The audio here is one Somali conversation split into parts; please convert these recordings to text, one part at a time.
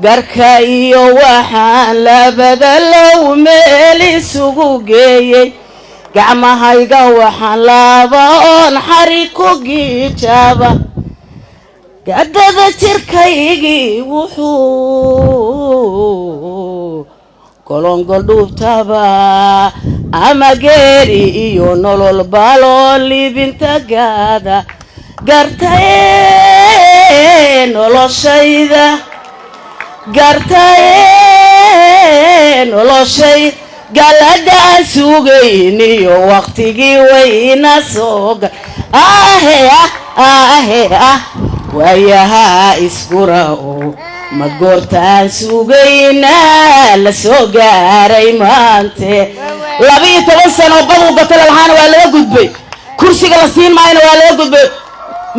Garka iyo waxaan labada low meel isugu geeyey, gacmahayga waxaan laaba oon xarig ku giijaaba, gaddada jirkaygii wuxuu golongol dhuubtaba, ama geeri iyo nolol baloo libinta gaada gartaye noloshayda, gartaye noloshay. Galada aan sugayniyo waqtigii wayna sooga ahe ah ahe ah, waayaha iskura oo ma goortaan sugaynaa la soo gaaray maante. 12 sano baduu gatala lahaana waa laga gudbay, kursiga la siin maayona waa laga gudbay.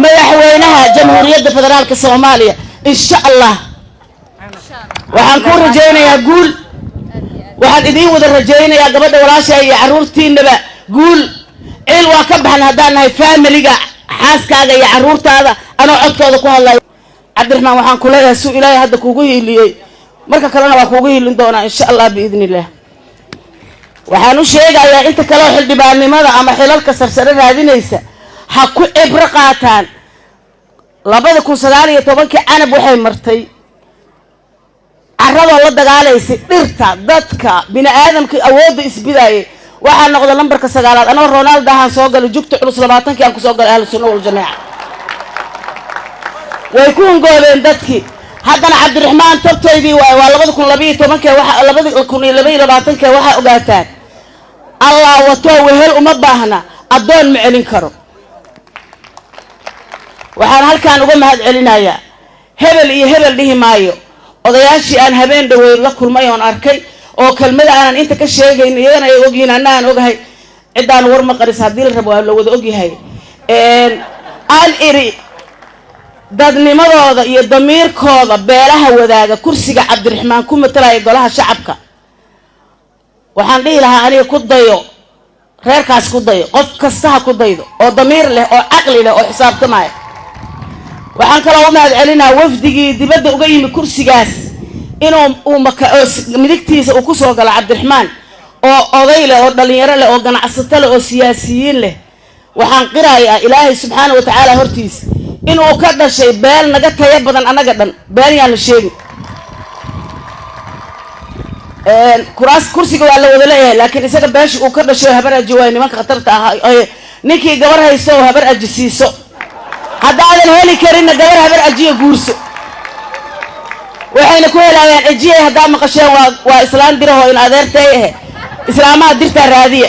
Madaxweynaha Jamhuuriyadda Federaalka Soomaaliya, insha Allah waxaan ku rajaynayaa guul. Waxaan idiin wada rajaynayaa, gabadha walaasha iyo carruurtiinaba, guul. Ciil waa ka baxan haddaan nahay faamiliga, xaaskaaga iyo carruurtaada, anoo codkooda ku hadlaya. Cabdiraxmaan, waxaan ku leeyahay, suu Ilaahay hadda kuugu hiiliyey, marka kalena waa kuugu hiilin doonaa, insha Allah, biidni illah. Waxaan u sheegayaa inta kaleo xildhibaannimada ama xilalka sarsare raadinaysa, ha ku cibro qaataan 2019-kii Canab waxay martay carradoo la dagaalaysay dhirta, dadka bini aadamka awoodda isbidaayay. Waxaa noqda lambarka sagaalaad. Anoo Ronaldo ahaan soo galay jugta culus, 20-kii aan kusoo galay Ahlu Sunna Waljamaaca. Way ku hungoobeen dadkii. Haddana Cabdiraxmaan tabtaydii waay, waa 2012-ke, waa 2022-ke. Waxaa ogaataan, Allah watoo wehel uma baahna, addoon ma celin karo. Waxaan halkaan uga mahad celinayaa, hebel iyo hebel dhihi maayo, odayaashii aan habeen dhaweyd la kulmay oon arkay, oo kelmada aanan inta ka sheegayn iyagana ay ogyihiin, anna aan ogahay. Ciddaan war ma qaris, haddii la rabo waa la wada ogyahay. Aan iri dadnimadooda iyo damiirkooda beelaha wadaaga kursiga Cabdiraxmaan ku matalaya golaha shacabka, waxaan dhihi lahaa aniga, ku dayo reerkaas, ku dayo. Qof kasta ha ku daydo oo damiir leh oo caqli leh oo xisaabtamaya. Waxaan kaloo u mahad celinaa wafdigii dibadda uga yimi kursigaas inuu uu maka oo midigtiisa uu kusoo galo Cabdiraxmaan, oo oday leh, oo dhalinyaro leh, oo ganacsato leh, oo siyaasiyiin leh. Waxaan qirayaa Ilaahay subxaana wa tacaala hortiisa inuu ka dhashay beel naga tayo badan annaga dhan. Beel yaan la sheegin, kuraas kursiga waa la wada leeyahay, laakiin isaga beesha uu ka dhashay Habar Aji waay. Nimanka khatarta ahaa, ninkii gabar hayso oo Habar Aji siiso, haddaadan heli karinna gabar Habar Ajiya guurso. Waxayna ku helaayaan ejiyay. Haddaa maqasheen, waa islaan diraho in adeertay ahe. Islaamaha dirtaa raadiya.